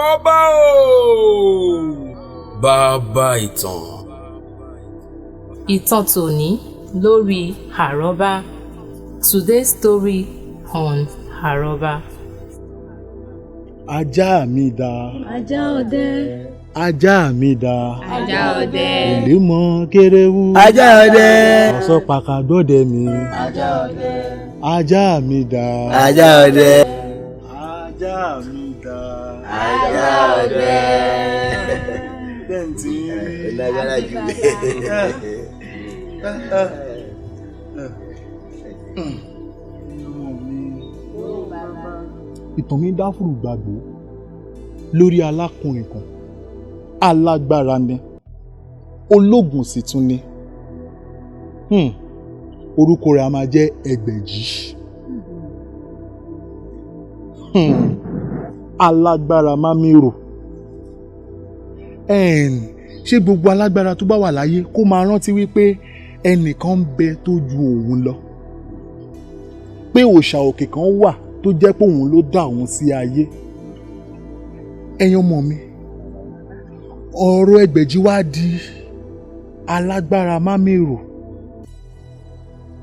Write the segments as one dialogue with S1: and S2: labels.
S1: Àrọ́bá o! Bàbá ìtàn.
S2: Ìtàn tòní lórí Àrọ́bá. Today's story on Àrọ́bá.
S3: Ajá mi dà.
S4: Ajá ọdẹ.
S3: Ajá mi dà.
S4: Ajá ọdẹ.
S3: Òlé mọ kéréwú.
S5: Ajá ọdẹ.
S3: Ọ̀sọ́ pàkà gbọ́dẹ mi.
S4: Ajá ọdẹ.
S3: Ajá mi dà.
S5: Ajá ọdẹ.
S3: Ajá mi dà.
S5: Ajá ọdẹ.
S3: Bẹ́ẹ̀ tí ń rí.
S5: Lágbára jù.
S3: Ìtàn mi dáfùrù gbàgbó lórí alákùnrin kan, alágbára ni, ológun sì tún ni. Orúkọ rẹ̀ a máa jẹ́ Ẹgbẹ̀jì. Alágbára mámírò. Ṣé gbogbo alágbára tó bá wà láyé kó máa rántí wípé ẹnìkan ń bẹ tó ju òun lọ, pé òòṣà òkè kan wà tó jẹ́ pé òun ló dá òun sí ayé. Ẹ̀yin ọmọ mi, ọ̀rọ̀ Ẹgbẹ̀jì wá di alágbára mámírò,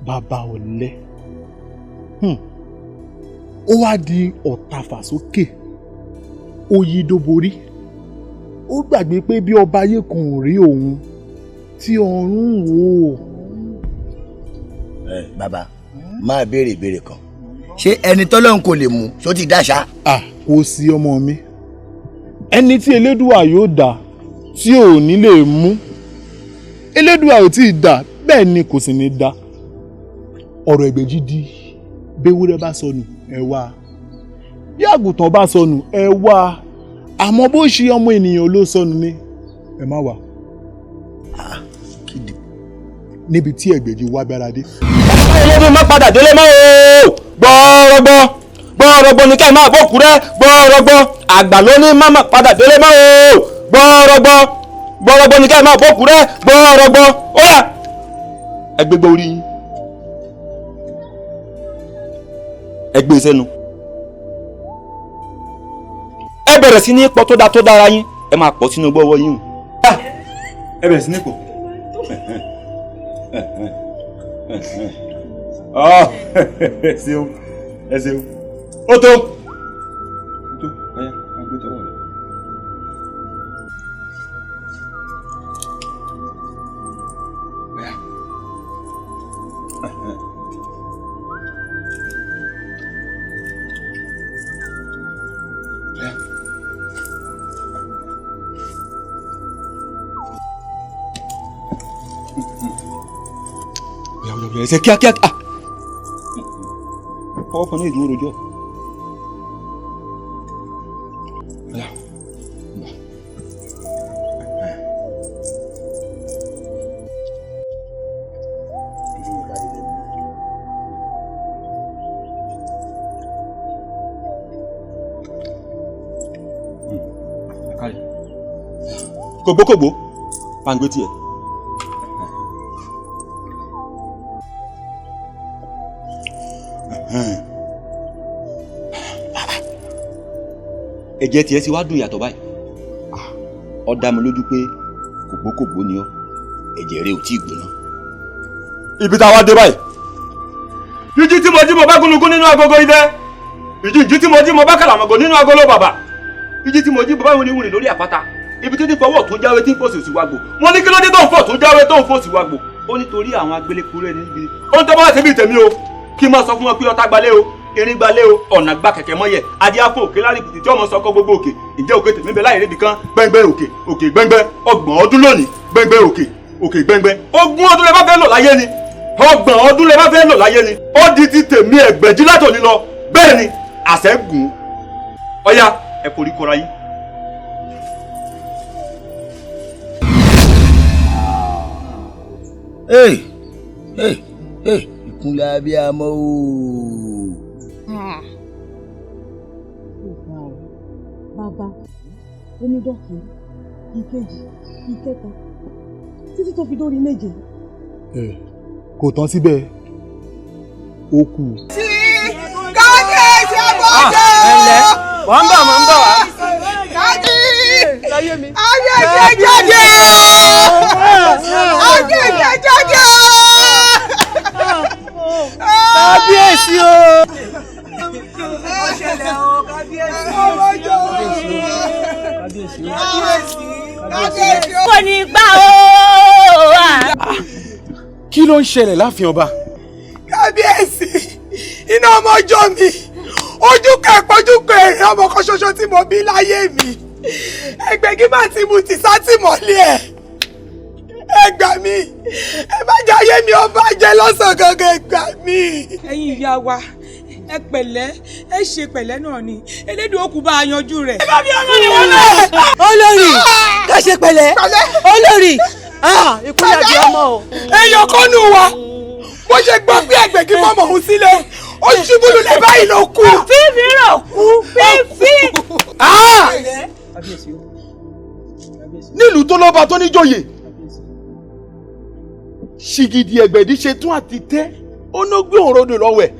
S3: bàbá ọ̀lẹ. Ó wá di ọ̀tàfà sókè, ó yí dóborí. Ó gbàgbé pé bí ọba ayé kan ò rí òun tí ọ̀run wò ó.
S5: Bàbá, máa béèrè ìbéèrè kan. Ṣé ẹni tọ́lọ́run kò lè mú ṣó ti dáṣà?
S3: Kò sí ọmọ mi. Ẹni tí Elédùà yóò dá tí ò ní lè mú, Elédùà ò tí ì dá, bẹ́ẹ̀ ni kò sì ní dá. Ọ̀rọ̀ Ẹgbẹ̀jì di béwúrẹ́ bá sọnù ẹ wá, bí àgùntàn bá sọnù ẹ wá, àmọ́ bó ṣe ọmọ ènìyàn ló sọnù ni ẹ má wá. Níbi tí Ẹgbẹ̀jì wá gbára dé.
S6: Olódún má padà délé mọ́ o. Gbọ́rọ̀gbọ́ gbọ́rọ̀gbọ́ ní ká máa bọ́kù rẹ. Gbọ́rọ̀gbọ́ àgbà ló ní má padà délé mọ́ o. Gbọ́rọ̀gbọ́ gbọ́rọ̀gbọ́ ní ká máa bọ́kù rẹ. Gbọ́rọ̀gbọ́ ó yá, ẹ gbégbé orí yín, ẹ gbé sẹ́nu, ẹ bẹ̀rẹ̀ sí ní pọ̀ tó dáa tó dára yín, ẹ máa pọ̀ sínú gbọ́wọ́ yín o. Ẹ bẹ̀rẹ̀ sí ní pọ̀. Ẹ ṣeun, ẹ ṣeun. Ó tó. Ó tó, ọ̀yá, ẹ gbé tọwọ́ rẹ. Ọ̀yá. Ọ̀yá. Ọ̀yá, ọ̀yá, ọ̀yá, ẹsẹ̀ kíákíá. Fọwọ́ kan ní ìdúró rojọ́. Ọ̀yá. Kògbókògbó, pàǹgbé tiẹ̀. Ẹ̀jẹ̀ tiẹ̀ ti wá dùn yàtọ̀ báyìí. Ó dá mi lójú pé kògbókògbó ni ọ́, ẹ̀jẹ̀ rẹ ò tí ì gbóná. Ibi tá a wá dé báyìí. Jíjí tí mo jí mo bá gúnugún nínú agogo idẹ. Ìjíjí tí mo jí mo bá kàlàmọ̀gò nínú agolo bàbà. Ìjí tí mo jí mo bá wọlé wúrin lórí àpáta. Ibi títí fọwọ́ tó jáwé tí ń fòsì wàgbò. Mo ní kí ló dé tó ń fọ̀ tó jáwé tó ń fòsì wàgbò. Ó nítorí àwọn agbélékúrẹ́ níbi. Ó ń tọ́ bá wá síbi tèmi o. Kí n máa sọ fún wọn pé ọ̀tá gbalé o, erin gbalé o, ọ̀nà gba kẹ̀kẹ́ mọ́yẹ̀, adíáfò òkè lárìkìtì tí ọmọ sọkọ gbogbo òkè, ìjẹ́ òkè tèmi bẹ láì rébi kan, gbẹ́ngbẹ́ òkè, òkè gbẹ́ngbẹ́, 30 ọdún lónìí, gbẹ́ngbẹ́ òkè, òkè gbẹ́ngbẹ́, 20 ọdún lẹ bá fẹ́ lò láyé ni, 30 ọdún lẹ bá fẹ́ lò láyé ni, ó di ti tèmi Ẹgbẹ̀jì látòní lọ, bẹ́ẹ̀ ni, àṣẹ gùn. Ọ̀yá, ẹ forí kọra yín.
S5: Ìkúnlẹ̀ abiyamọ o.
S7: Bàbá, omi dọ́kì, ìkejì, ìkẹta, títí tó fi dórí méje.
S3: Kò tán síbẹ̀, ó kù.
S8: Kábíyèsí agbọ́jọ́.
S6: Ẹ ǹlẹ́, mò ń bọ̀, mò ń bọ̀ wá.
S8: Kábíyèsí.
S1: Ayé ìjẹ jáde. Ayé ìjẹ jáde.
S8: Kábíyèsí o.
S1: Ó ṣẹlẹ̀ o, kábíyèsí. Kábíyèsí. Kábíyèsí.
S4: Kò ní gbà o.
S3: Kí ló ń ṣẹlẹ̀ láàfin ọba?
S1: Kábíyèsí, iná ọmọ ọjọ́ mi, ojú kẹpọ̀jú kẹrin ọmọ kan ṣoṣo tí mo bí láyé mi. Ẹgbẹ̀gí máa ti mu ti sátìmọ́lé ẹ̀. Ẹ gbà mí, ẹ má jẹ́ ayé mi ó bàjẹ́ lọ́sàn-án gangan, ẹ gbà mí.
S9: Ẹ̀yin ìyá wa, ẹ pẹ̀lẹ́, ẹ ṣe pẹ̀lẹ́ náà ni elédùn òkú bá a yanjú rẹ̀.
S8: Olórí, ká ṣe pẹ̀lẹ́. Olórí, ìkúlẹ̀ àbí ọmọ o.
S1: Èèyàn kan nù wa, bó ṣe gbọ́ pé Ẹgbẹ̀gí mọ́mọ́ òun sílẹ̀, ó ṣubú lulẹ̀ báyìí ló kú.
S4: Fífi rò kú fífi.
S3: Nílùú tó lọ́ba tó níjòyè, ṣìgìdì Ẹgbẹ̀dì ṣe tún àti tẹ́, ó ní gbé òrodò lọ́wọ́ ẹ̀.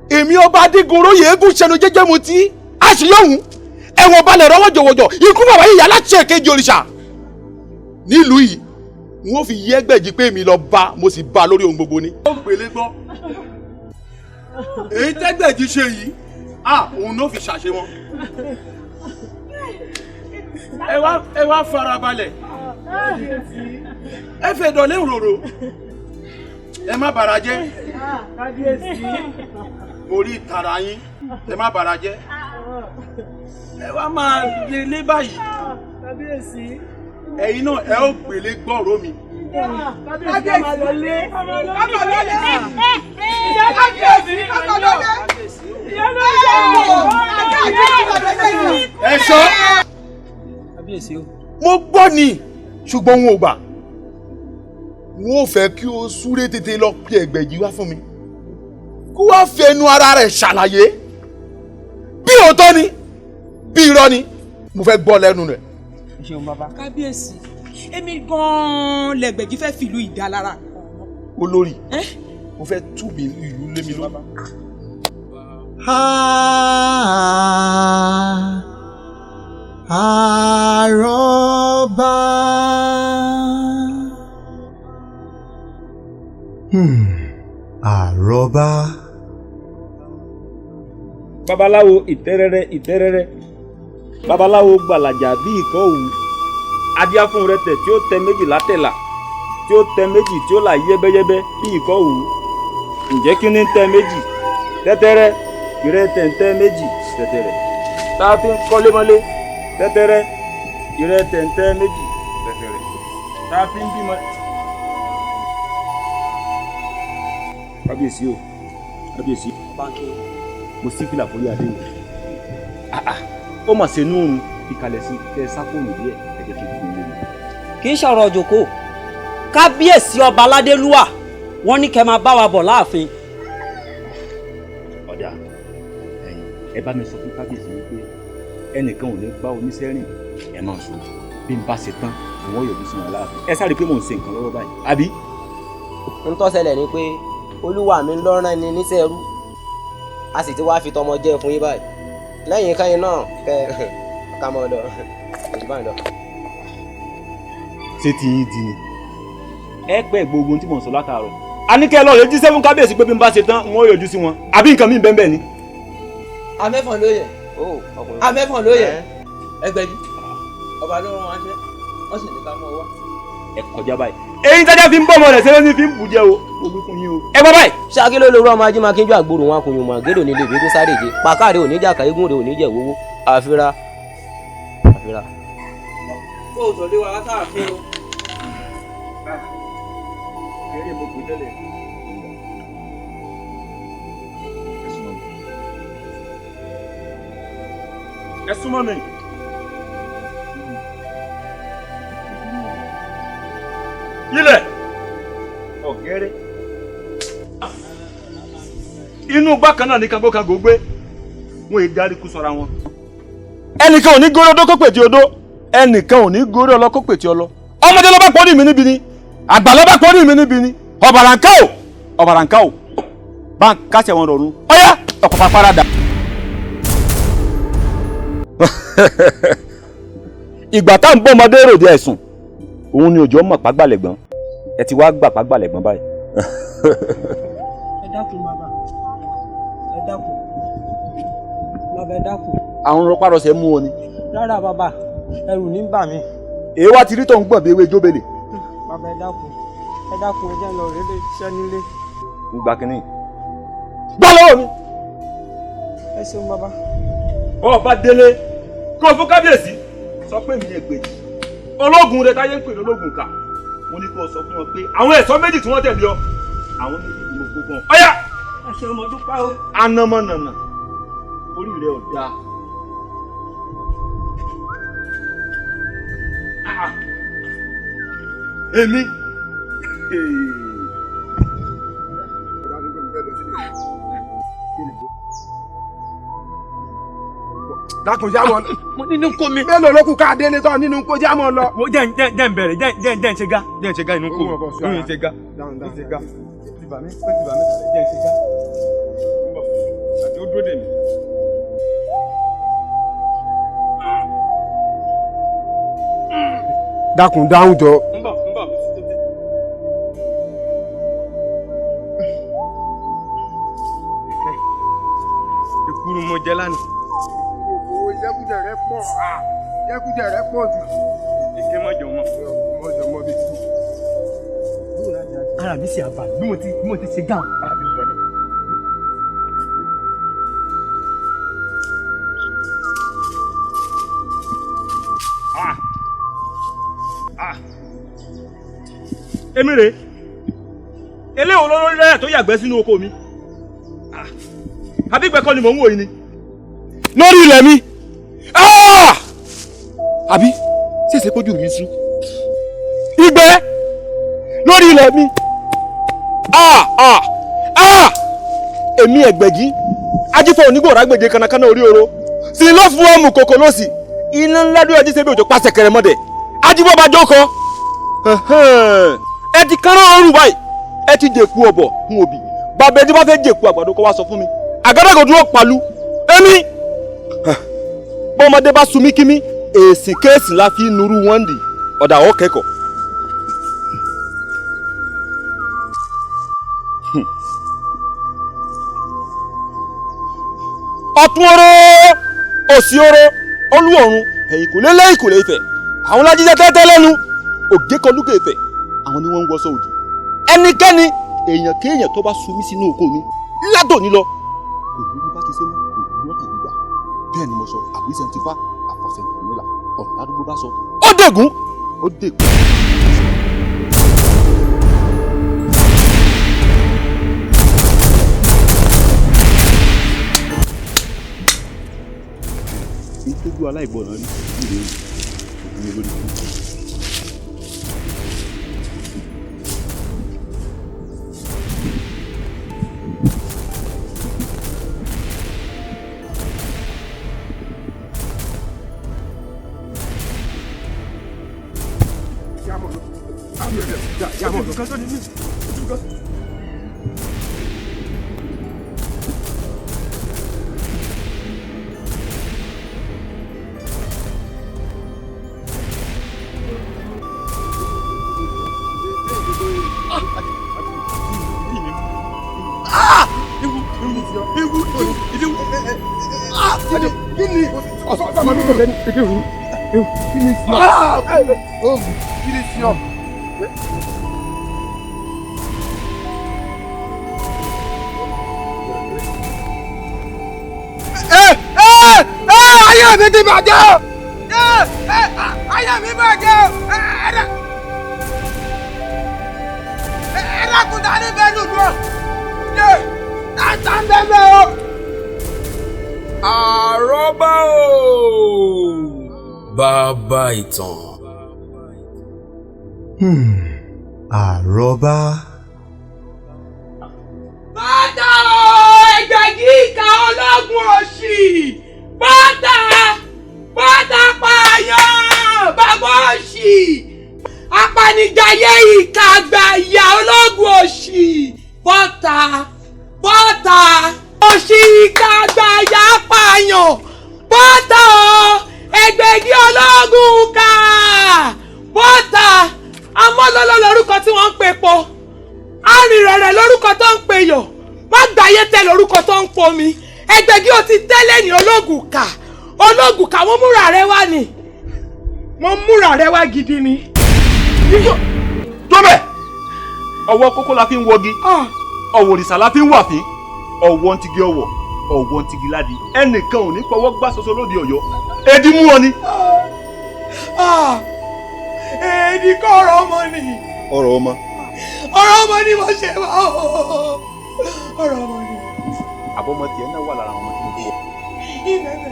S3: Èmi ọba Adégoróyè eégún ṣẹnu jẹ́jẹ́ mu tí àṣeyọ̀hún ẹ̀wọ̀n balẹ̀ rọ́wọ́ jọ̀wọ̀jọ̀ ikú bàbá yìí aláṣẹ kejì òrìṣà nílùú yìí n ó fi yí Ẹgbẹ̀jì pé èmi lọ bá mo sì bá lórí ohun gbogbo ni. Ó gbélé gbọ́ èyí tẹ́gbẹ̀jì ṣe yìí òun ló fi ṣàṣe wọn. Ẹ wá farabalẹ̀, ẹ fẹ́ dọ̀lé òróró, ẹ má bara jẹ́. Mo rí ìtara yín, ẹ má bara jẹ́. Ẹ wá máa lélé báyìí. Ẹ̀yin náà ẹ ó gbélé gbọ́rọ̀ mi. Ẹ sọ. Mo gbọ́ ni, ṣùgbọ́n wọn ò gbà. Wọn ò fẹ́ kí o súré tètè lọ pe Ẹgbẹ̀jì wá fún mi, kó wá fẹnu ara rẹ̀ ṣàlàyé bí òótọ́ ni bí irọ́ ni, mo fẹ́ gbọ́ lẹ́nu rẹ̀.
S9: Kábíyèsí, èmi gan-an lẹ̀gbẹ̀jì fẹ́ fìlú ìdálára.
S3: Olórí, mo fẹ́ tú mi ìlú lé mi lórí.
S10: Àrọ́bá. Àrọ́bá.
S6: Babaláwo ìtẹ́rẹ́rẹ́ ìtẹ́rẹ́rẹ́, babaláwo gbàlàjà bí ìkọ́ òwú, adíáfún rẹ tẹ̀ tí ó tẹ méjì látẹ̀là, tí ó tẹ méjì tí ó là yẹ́bẹ́yẹ́bẹ́ bí ìkọ́ òwú. Ǹjẹ́ kí ni tẹ méjì? Tẹ́tẹ́rẹ́, ìrẹ́ tẹ̀ ń tẹ́ méjì tẹ́tẹ́rẹ́. Tá a fi ń kọ́lé mọ́lé, tẹ́tẹ́rẹ́, ìrẹ́ tẹ̀ ń tẹ́ méjì tẹ́tẹ́rẹ́. Tá a fi ń bímọ. Kábíyèsí o, kábíyèsí, mo sí fìlà forí adé o. Ó mà ṣe núrun ìkàlẹ̀ sí kẹ́ ẹ sákòrò díẹ̀, ẹ jẹ́ kí n fún un lómi.
S8: Kì í ṣọ̀rọ̀ òjòkó, kábíyèsí ọba aládélúwà wọ́n ní kẹ́ máa bá wa bọ̀ láàfin.
S6: Ọ̀dà, ẹ̀yin ẹ bá mi sọ fún kábíyèsí wípé ẹnìkan ò ní bá oníṣẹ́ rìn, ẹ máa sọ bí n bá ṣe tán àwọn yòókù sí wọn láàfin. Ẹ sáré pé mò ń ṣe nǹkan lọ́wọ́ báyìí, àbí?
S11: Ń tó ṣẹlẹ̀ ni pé olúwa mi ń lọ́rán ni níṣẹ́ ẹrú, a sì ti wá fi tọmọ jẹ́ fún yín báyìí. Lẹ́yìn káyín náà kẹ ká mọ́ ọ lọ, òjò báyìí lọ.
S6: Ṣé ti yín di ni? Ẹ pẹ́ gbogbo ohun tí mò ń sọ látàárọ̀. A ní kẹ́ ẹ lọ rè jíṣẹ́ fún kábíyèsí pé bí n bá ṣe tán wọn ò yọjú sí wọn, àbí nǹkan míì bẹ́ẹ̀ ni.
S11: Amẹ́fọ̀n lóye, amẹ́fọ̀n lóye, Ẹgbẹ̀jì, ọba ló rán wa ṣẹ́, wọ́n sì ní ká mú ọ wá.
S6: Ẹ kọjá báyìí. Eyín tájá fi ń bọ́ ọmọ rẹ̀ ṣeré ní fi ń bù jẹ́ o, mo wí fún yín o. Ẹ bọ́ báyìí.
S11: Ṣáàkì ló lorú ọmọ ajé máa kínjú àgbòrò wọn akùnyùn mọ àgédò nílé ìbí tó sáré jẹ pàkáàrẹ oníjàkà eégún rẹ oníjẹ wowó àfira àfira.
S8: Kó o tọ̀lé wa káàfin o.
S6: Eré mo pè tẹ́lẹ̀. Ẹ súnmọ́ mi. Ilẹ̀ ọ̀gẹ́rẹ́. Inú bákan náà ní kangókangó gbé, wọn èyí darí kú sọ́ra wọn. Ẹnìkan ò ní gorí odó kó pètè odó, ẹnìkan ò ní gorí ọlọ kó pètè ọlọ. Ọmọdé ló bá pọ́nrí mi níbi ni, àgbà ló bá pọ́nrí mi níbi ni, ọ̀bàràǹká o, ọ̀bàràǹká o, bá ń kásẹ̀ wọn rọrùn. Ọ̀yá ọ̀pọ̀ pàpàrà dà. Ìgbà tá à ń bọ́ ọmọdé ròde ẹ̀sùn òun ni òjò mọ̀ pàgbàlẹ̀gbọ́n ẹ ti wá gbà pàgbàlẹ̀gbọ́n báyìí.
S7: Ẹ dákun bàbá, ẹ dákun bàbá, ẹ dákun.
S6: Àwọn rọpárọsẹ̀ mú ọ ni.
S7: Rárá bàbá, ẹrù ní bà mí.
S6: Èyí wá ti rí tó ń gbọ̀n bí ewé jóbele.
S7: Bàbá ẹ dákun, ẹ dákun, ẹ jẹ́ lọ rèé lè ṣiṣẹ́ nílé.
S6: Ń gba kínní. Gbọ́ lọ́wọ́ mi.
S7: Ẹ ṣeun bàbá.
S6: Bọ́ bá délé kó o fún kábíyèsí sọ pé mi Ẹgbẹ̀jì ológun rẹ táyé ń pè lólógun kà mo ní kó o sọ fún wọn pé àwọn ẹ̀ṣọ́ méjì tí wọ́n tẹ̀lé ọ àwọn méjì ni mo kó fún ọ. Ọ̀yá.
S7: Ẹ ṣeun mo dúpẹ́ o.
S6: Anamọ́nànà orí rẹ ò dáa. Èmi.
S1: Dákun já mọ.
S12: Mo nínú kó mi.
S1: Mélòó ló kù ká délé tán nínú kó já mọ lọ.
S12: Mo jẹ́ jẹ́ jẹ́ ń bẹ̀rẹ̀ jẹ́ jẹ́ jẹ́ ń ṣe gá jẹ́ ń ṣe gá inú kó mi ń ṣe gá ń ṣe gá. Ti bà mí pé ti bà mí jẹ́ ń ṣe gá. Àti ó dúró dè mí.
S1: Dákun dáhùn jọ.
S12: Ń bọ̀ ń bọ̀. Èkuru mo jẹ lánàá.
S1: Jẹkújẹ rẹ pọ̀, jẹkújẹ rẹ pọ̀ jù.
S12: Ike mọ̀jọ̀ mọ̀.
S1: Mọ̀jọ̀ mọ̀ bí.
S12: Ara mi sì àbà bí mo ti ṣe gáà. Ara mi lọ ní. Èmi rèé, eléwo lórí rẹ̀ tó yàgbẹ́ sínú oko mi. Àbí ìgbẹ́ kọ́ ni mò ń wò yìí ni.
S6: Lórí ilẹ̀ mi. Àbí ṣèṣe kójú mi sú ìgbẹ́ lórí ilẹ̀ mi. Èmi Ẹgbẹ̀jì ajífọ̀ onígbòrá gbèjè kanakana orí oro sì ló fún ọmù kòkó lọ́sì iná ńlá dúró ajíṣẹ́ bí òjò pàṣẹ kẹrẹmọdẹ ajífọ̀ bá jókòó ẹ ti kánná ọrùn báyìí ẹ ti jèkú ọ̀bọ̀ fún òbí bàbá ẹni bá fẹ́ jèkú àgbàdo kó wá sọ fún mi àgádágodo dúró pàlú èmi bọ́mọdé bá sunmí kímí èsì kéèsì la fi nuru wọn dì ọ̀dà ọ̀ kẹ́kọ̀ọ́. Ọ̀tún oró òsì oró olú ọ̀run ẹ̀yìnkùlé lẹ́yìnkùlé Ifẹ̀ àwọn lájíjẹ́ tẹ́tẹ́ lẹ́nu ògé kọlùkẹ́ Ifẹ̀ àwọn ni wọ́n ń wọṣọ òdì ẹnikẹ́ni èèyàn kéèyàn tó bá sunmí sínú oko mi ládòní lọ kò ní bá ti ṣe mú kò ní ọ̀tẹ̀ gbígbà bẹ́ẹ̀ ni mo sọ àwísẹ̀ ti fa àfọ̀sẹ̀ tọ̀mílà ọ̀rọ̀ ládùúgbò bá sọ ó dègún ó dègún. Ìtọ́jú aláìgbọràn rí ìrè òkú lórí kú.
S1: Ayé mi ti bàjẹ́ o! Ayé mi bàjẹ́ o! Ẹ dákun ta ní bẹ́ẹ̀ nùdú o! Ta ń bẹ́ẹ̀ bẹ́ẹ̀ o!
S13: Àrọ́bá o! Bàbá ìtàn.
S10: Àrọ́bá.
S1: Bàtà o! Ẹgbẹ̀jì ìka ológun òṣì! Bàtà! Bàtà pààyàn! Bàbá òṣì! Apanijayé ìka àgbà ìyá ológun òṣì! Bàtà! Bàtà! Òṣì ìka àgbà ìyá pààyàn! Bàtà o! Ìrẹ̀rẹ̀ lórúkọ tó ń pe yọ̀, má gbàyé tẹ lórúkọ tó ń pomi. Ẹgbẹ̀gí o ti tẹ́lẹ̀ ní ológun kà. Ológun kà, mo múra rẹ wá ni. Mo múra rẹ wá gidi ni.
S6: Tó bẹ́ẹ̀, ọwọ́ kókó la fi ń wọgi, ọwọ́ òrìṣà la fi ń wàfín, ọwọ́ ń tigi ọwọ́, ọwọ́ ń tigi ládi. Ẹnìkan ò ní fọwọ́ gbá ṣoṣo lóde Ọ̀yọ́. Èdè mú ọ ni.
S1: Èdè kọ́ ọ̀rọ̀ ọmọ ni.
S6: Ọ̀rọ̀ ọmọ.
S1: Ọ̀rọ̀ ọmọ ni mo ṣe wá o. Ọ̀rọ̀ ọmọ ni.
S6: Àbọ̀mọ tiẹ̀ náà wà lára àwọn ọmọ tí mo kọ́.
S1: Ìmẹ̀mẹ̀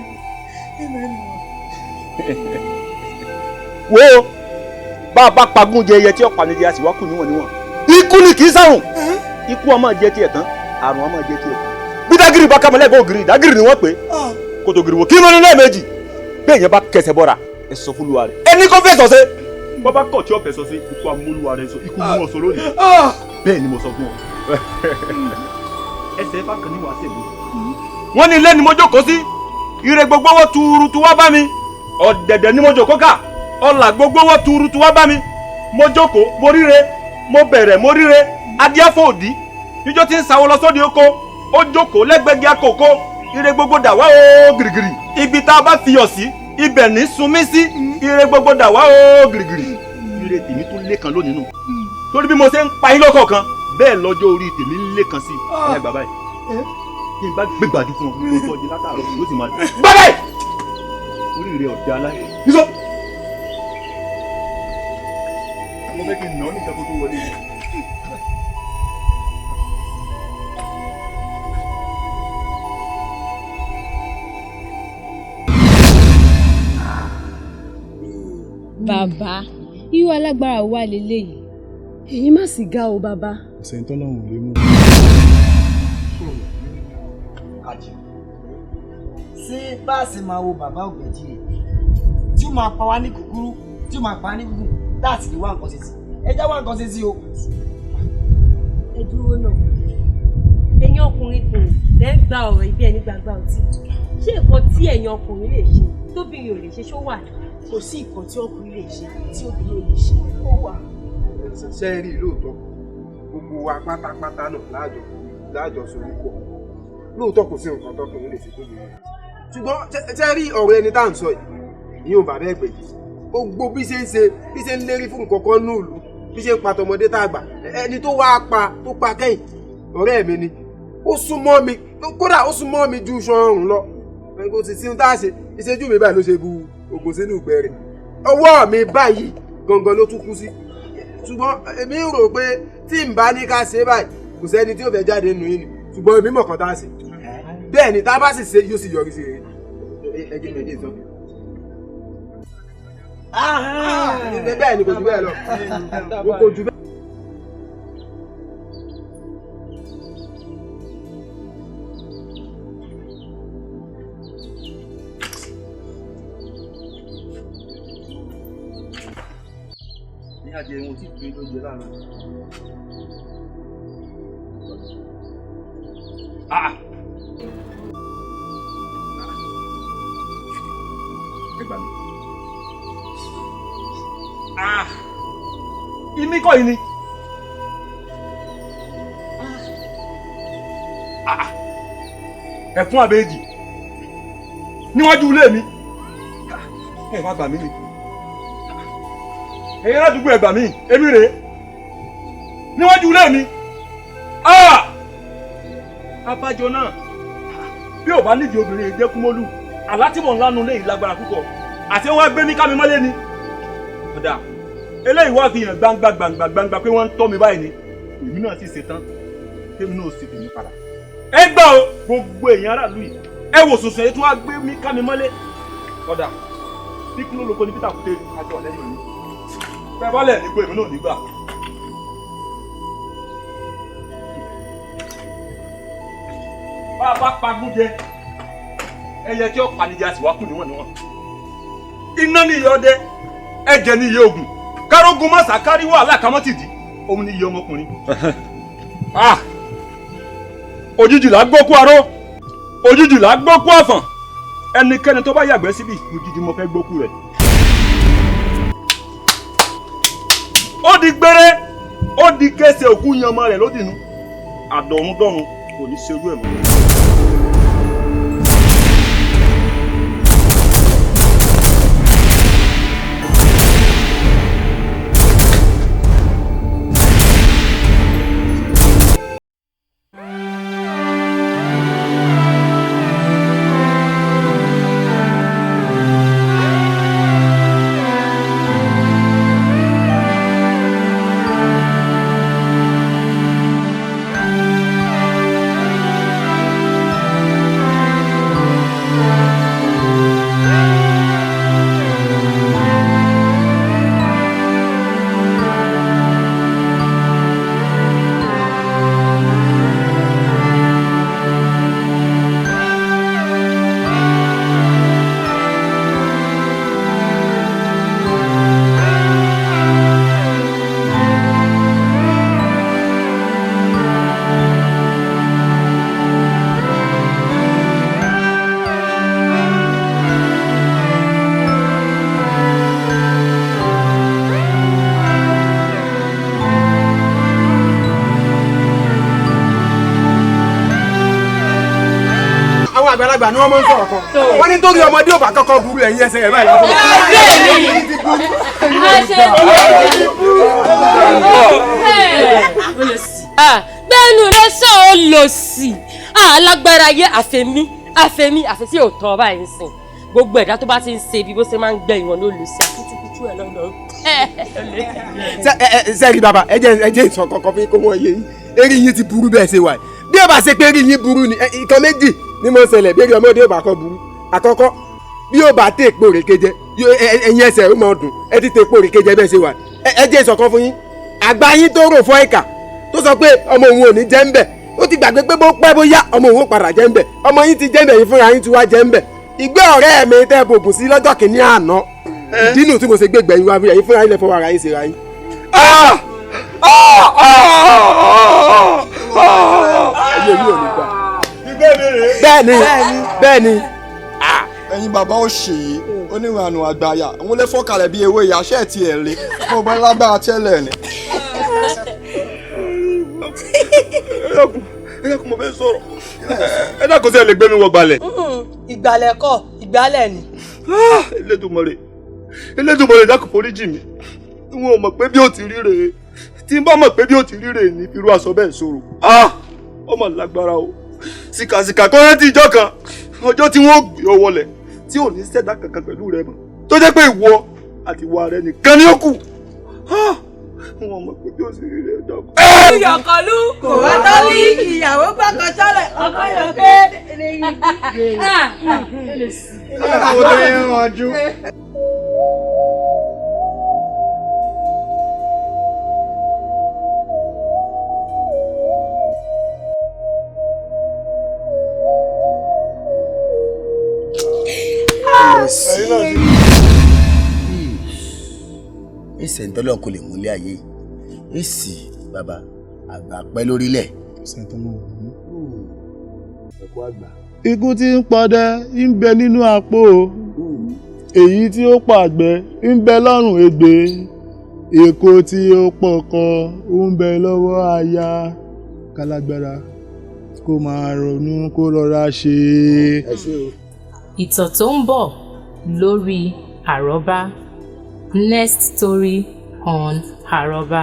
S1: ìmẹ̀mẹ̀.
S6: Wo bá a bá pagún jẹ ẹyẹ tí ọ̀pá níjẹ a sì wá kù níwọ̀n níwọ̀n. Ikú ni kì í sàrùn. Ikú ọmọ jẹ tiẹ̀ tán, àrùn ọmọ jẹ tiẹ̀ kù. Bí dágìrì bá kámọ́lẹ́ bó ògiri, dágìrì ni wọ́n pè é. Kòtò gìrì wò kí ló ní lẹ́ẹ̀mejì. Bí èèyàn bá kẹsẹ̀ bọ́ra, ẹ sọ fún olúwa rẹ̀. Ẹni kò fẹ̀sọ̀ ṣe. Bọ́ bá kọ̀ tí ó fẹ̀sọ̀ ṣe, ikú amúlùwà rẹ̀ sọ, ikú mú ọ̀sọ̀ lónìí. Bẹ́ẹ̀ ni mo sọ fún ọ. Ẹsẹ̀ bá kan ní wàá sèbó. Wọ́n ní ilé ni mo jókòó sí. Ire gbogbo wọ́n tuurutu wá bá mi. Ọ̀dẹ̀dẹ̀ ni mo jókòó kà. Ọlà gbogbo wọ́n tuurutu wá bá mi. Mo jókòó, mo ríre, mo bẹ̀rẹ̀, mo ríre. Adíáfò òdì. Níjọ́ tí ń sawọ́ lọ sóde oko. Ó jókòó lẹ́gbẹ̀gì àkókò. Ire gbogbo dà wá o gìrìgìrì. Ibi tá a bá fiyọ̀ sí, ibẹ̀ ní sunmí sí. Ire gbogbo dà wá o gìrìgìrì. Ire tèmi tún lékan lónìí nù. Torí bí mo ṣe ń pa yín lọ́kọ̀ọ̀kan, bẹ́ẹ̀ lọ́jọ́ orí tèmi ń lékan sí i. Ẹ gbà báyìí. Kí n bá gbégbàdú fún ọ, mo tọ́ di látàárọ̀, ó sì máa gbà báyìí. Orí rẹ ọ̀dẹ aláyé. Nísọ. Mo fẹ́ kí n nà ọ́ nìkan kó tó wọlé.
S14: Bàbá, irú alágbára wa leléyìí.
S4: Èyí má sì ga o bàbá.
S3: Ọ̀sẹ̀ tọ́lọ́run ò lè mú.
S10: Àjì, ṣé bá a ṣe máa wo bàbá Ògbẹ̀jì rẹ̀ tí ó máa pa wá ní kúkúrú, tí ó máa pa wá ní gúngùn, láti lè wá nǹkan ṣe sí? Ẹ já wá nǹkan ṣe sí o.
S4: Ẹ dúró náà, ẹ̀yin ọkùnrin kùn lẹ́ ń gba ọ̀rọ̀ ibi ẹni gbangba ọtí. Ṣé nǹkan tí ẹ̀yin ọkùnrin lè ṣe tóbìnrin ò lè ṣe ṣó wà ní? Kò sí nǹkan tí ọkùnrin lè ṣe tí obìnrin ò lè ṣe.
S15: Ó wà. Ṣé ẹ rí lóòótọ́ gbogbo wa pátápátá náà láàjọ sórí pọ̀ lóòótọ́ kò sí nǹkan tọkùnrin lè ṣe tó bìnrin, ṣùgbọ́n ṣé ẹ rí ọ̀rọ̀ ẹni tá à ń sọ yìí, ìyóò bàbá Ẹgbẹ̀jì, gbogbo bí ṣe ń ṣe, bí ṣe ń lérí fún nǹkan kan núùlù, bí ṣe ń pa tọmọdé tá a gbà, ẹni tó wá pa tó pa kẹ́yìn ọ̀rẹ́ mi ni. Ó súnmọ́ mi, kódà ó súnmọ́ mi ju iṣan ọrùn lọ. Kò sì sí ohun tá a ṣe. Ìṣẹ́jú mi báyìí ló ṣe bu ògùn sínú ìgbẹ́ rẹ̀, ọwọ́ mi báyìí gangan ló tún kú sí. Ṣùgbọ́n èmi rò pé tí n bá ní ká ṣe báyìí, kò sẹ́ni tí ó fẹ́ jáde nù yín ni. Ṣùgbọ́n èmi mọ̀ kan tá a ṣe, bẹ́ẹ̀ ni tá a bá sì ṣe yóò sì yọrí sí rere. Ẹ jẹ́ mi ní ìtàn. Bẹ́ẹ̀ ni, kò jù bẹ́ẹ̀ lọ, kò jù bẹ́ẹ̀.
S6: Ní àjẹ ìwọ̀n tí ìpín ló jẹ lára. Ẹ gbà mí. Ìmí kọ́ yìí ni. Ẹ̀fún àbẹ́jì níwájú ilé mi. Ẹ wá gbà mí ni. Ẹ̀yin aládùúgbò ẹ gbà mí, èmi rèé níwájú ilé mi. Abájọ náà bí ò bá nídìí obìnrin jẹ́ Kúmólú, àlá tí mò ń lánú léyìí lágbára púpọ̀, àti wọn gbé mi ká mi mọ́lé ni. Ọ̀dà eléyìí wá fi hàn gbangba gbangba gbangba pé wọ́n ń tọ́ mi báyìí ni. Èmi náà sì ṣetán, tèmi náà sì tèmi padà. Ẹ gbà o, gbogbo èèyàn aráàlú yìí, ẹ wò sùnsùn èyí tí wọ́n á gbé mi ká mi mọ́lé. Ọ̀dà bí kúló lóko ní Peter Kúté àjọ lẹ́yìn òní. Bẹ́ẹ̀ bá lẹ̀ nígbò èmi náà nígbà. Bá a bá pagún jẹ, ẹyẹ tí ó panijẹ a sì wá kù níwọ̀n níwọ̀n. Iná ní iye ọdẹ, ẹ̀jẹ̀ ní iye ogun. Kárógun mọ́sà kárí wàhálà kámọ́tìdì, òun ní iye ọmọkùnrin. Òjijì là gbókú aró, òjijì là gbókú àfọ̀n. Ẹnikẹ́ni tó bá yàgbẹ́ síbi, òjijì mo fẹ́ gbókú rẹ̀. Ó di gbére, Ó di kése òkú yan ọmọ rẹ̀ lódìnú. Àdọ̀run dọ̀run kò ní ṣerú ẹ̀ mọ́.
S15: Àwọn àgbàlagbà ni wọ́n máa ń sọ̀rọ̀ kan, wọ́n ní nítorí ọmọdé ò bá kọ́kọ́ burú, ẹ̀yìn ẹsẹ̀ rẹ̀ báyìí lọ́wọ́.
S4: Gbẹ́nu rẹ sọ ọ́ lò sí alágbára ayé, àfẹ́mí àfẹ́mí àfẹ́sí ò tọ́ báyìí ń sìn. Gbogbo ẹ̀dá tó bá ti ń ṣe ibi, bó ṣe máa ń gbẹ ìwọ̀n ló lò sí akutukutu ẹ̀ lọ́nà.
S15: Sẹ́ẹ̀rì bàbá, ẹ jẹ́ ìsọ̀ kankan fún kó wọ́n yé yín. Eré yín ti burú bẹ́ẹ̀ ṣe wà yìí. Bí ó bá ṣe pé eré yín burú ni, ìkan méjì ni mo ṣẹlẹ̀ bí eré ọmọdé ò bá kọ́ burú. Àkọ́kọ́, bí ó bá tẹ̀ èpo òrèké jẹ, ẹ̀yìn ẹsẹ̀ ó máa dùn. Ẹ ti tẹ̀ èpo òrèké jẹ bẹ́ẹ̀ ṣe wà yìí. Ẹ jẹ́ ìsọ̀ kan fún yín. Àgbà yín tó rò fọ́ ìkà tó sọ pé ọmọ òun ò ní jẹ́ ń bẹ̀, ó ti gbàgbé pé bó pẹ́ bóyá ọmọ òun ó padà jẹ́ ń bẹ̀. Ọmọ yín ti jẹ́ ń bẹ̀, yín fúnra yín ti wá jẹ́ ń bẹ̀. Ìgbé ọ̀rẹ́ mi tẹ́ bògùn sí lọ́jọ́ kìíní àná, ìdínú tí mo ṣe gbé gbẹ̀yìn wá bí ẹ̀yin fúnra yín lè fọwọ́ ara yín ṣe ra yín. Ẹ̀yin èmi ò ní gbà. Bẹ́ẹ̀ni, bẹ́ẹ̀ni.
S16: Ẹ̀yin bàbá ò ṣe é, onírànù àgbàyà òun lè fọ́kalẹ̀ bí ewé ìyáṣẹ́ ti ẹ̀ lé mo bá lágbára tẹ́lẹ̀ ni.
S6: Ẹ dákun, mo fẹ́ sọ̀rọ̀. Ẹ dákun, sí ẹ lè gbé mi wọ gbalẹ̀?
S7: Ìgbàlẹ̀ kọ́, ìgbálẹ̀ ni.
S6: Elédùmarè, Elédùmarè, dákun foríjì mi. N ò mọ̀ pé bí ó ti rí rèé. Tí n bá mọ̀ pé bí ó ti rí rèé ní irú aṣọ bẹ́ẹ̀ sọ̀rọ̀, ọmọ lágbára o. Sìkàsìkà kọ́ rántí ìjọ kan, ọjọ́ tí wọ́n gbé ọ wọlẹ̀ tí ò ní ṣẹ̀dá kankan pẹ̀lú rẹ mọ́, tó jẹ́ pé ìwọ àti ìwà rẹ nìkan ni ó kù. N ò mọ̀ pé bí ó ti rí rèé, dákun.
S9: Yọ̀kọ̀lú kò wá tọ́lí ìyàwó gbọ́kàn sọ́lẹ̀ ọkọ yọ̀kẹ́.
S16: Àwọn tó yẹn rànjú.
S5: Èsì ntọ́lọ́ kò lè múlẹ̀ ayé èsì bàbá àgbà pẹ́ lórílẹ̀.
S3: Ikú tí ń pọdẹ ń bẹ nínú àpò, èyí tí ó pàgbẹ́ ń bẹ lọ́rùn ègbè, èkó tí ó pọkọ ń bẹ lọ́wọ́ aya. Kálágbára kó máa ronú, kó rọra ṣe.
S2: Ìtàn tó ń bọ̀ lórí àrọ́bá. Next story on àrọ́bá.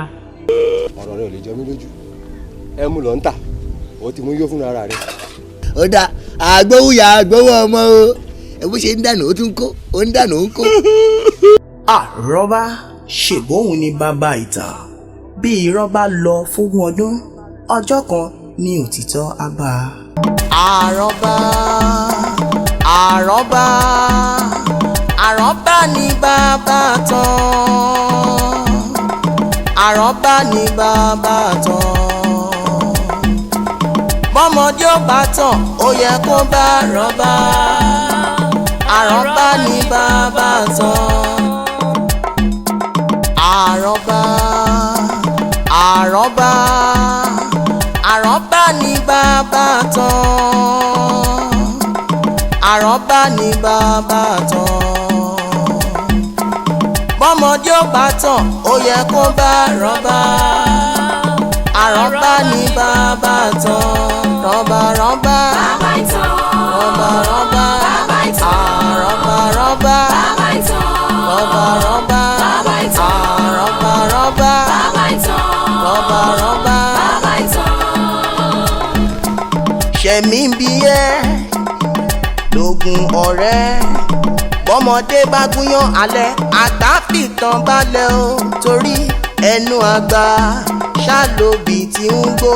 S17: Ọ̀rọ̀ rẹ ò lè jọ mí lójú. Ẹ mú lọ ń tà, ó ti mú yó fúnra ara rẹ.
S5: Ó dá àgbówúyà àgbówó ọmọ o. Ẹ bó ṣe ń dànù, ó tún kó, ó ń dànù, ó ń kó.
S18: Àrọ́bá ṣèbóhun ni bàbá ìtàn. Bí irọ́ bá lọ fógún ọdún, ọjọ́ kan ní òtítọ́ á bá a. Àrọ́bá, àrọ́bá, àrọ́bá ni bàbá tán. Àrọ́bá ni bàbá tán. Bọ́mọdé ò bá tàn, ó yẹ kó bá àrọ́bá. Àrọ́bá ni bàbá tán. Àrọ́bá, àrọ́bá, àrọ́bá ni bàbá tán. Àrọ́bá ni bàbá tán. Bọ́mọdé ò bá tàn, ó yẹ kó bá àrọ́bá. Rọ́bà ní bàbá tán. Rọ́bà rọ́bà. Rọ́bà rọ́bà. Àrọ́bà rọ́bà. Rọ́bà rọ́bà. Àrọ́bà rọ́bà. Rọ́bà rọ́bà. Ṣẹ̀mí ń bí ẹ́ lógun ọ̀rẹ́, bọ́mọdé bá gúnyán alẹ́, àgbà fìtàn balẹ̀ o, torí ẹnu àgbà ṣàlóbì tí ń gbó.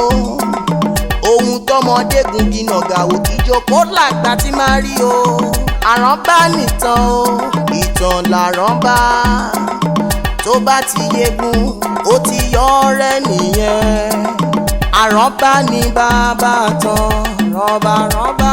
S18: Ohun tọmọdé gungi nàgàwò, ìjókòó làgbà tí máa rí o. Àránbá nìtàn o, ìtàn làránbá, tó bá ti yegun, ó ti yọ ọ̀rẹ́ nìyẹn. Àránbá ní bàbá tán. Rọ́bà rọ́bà.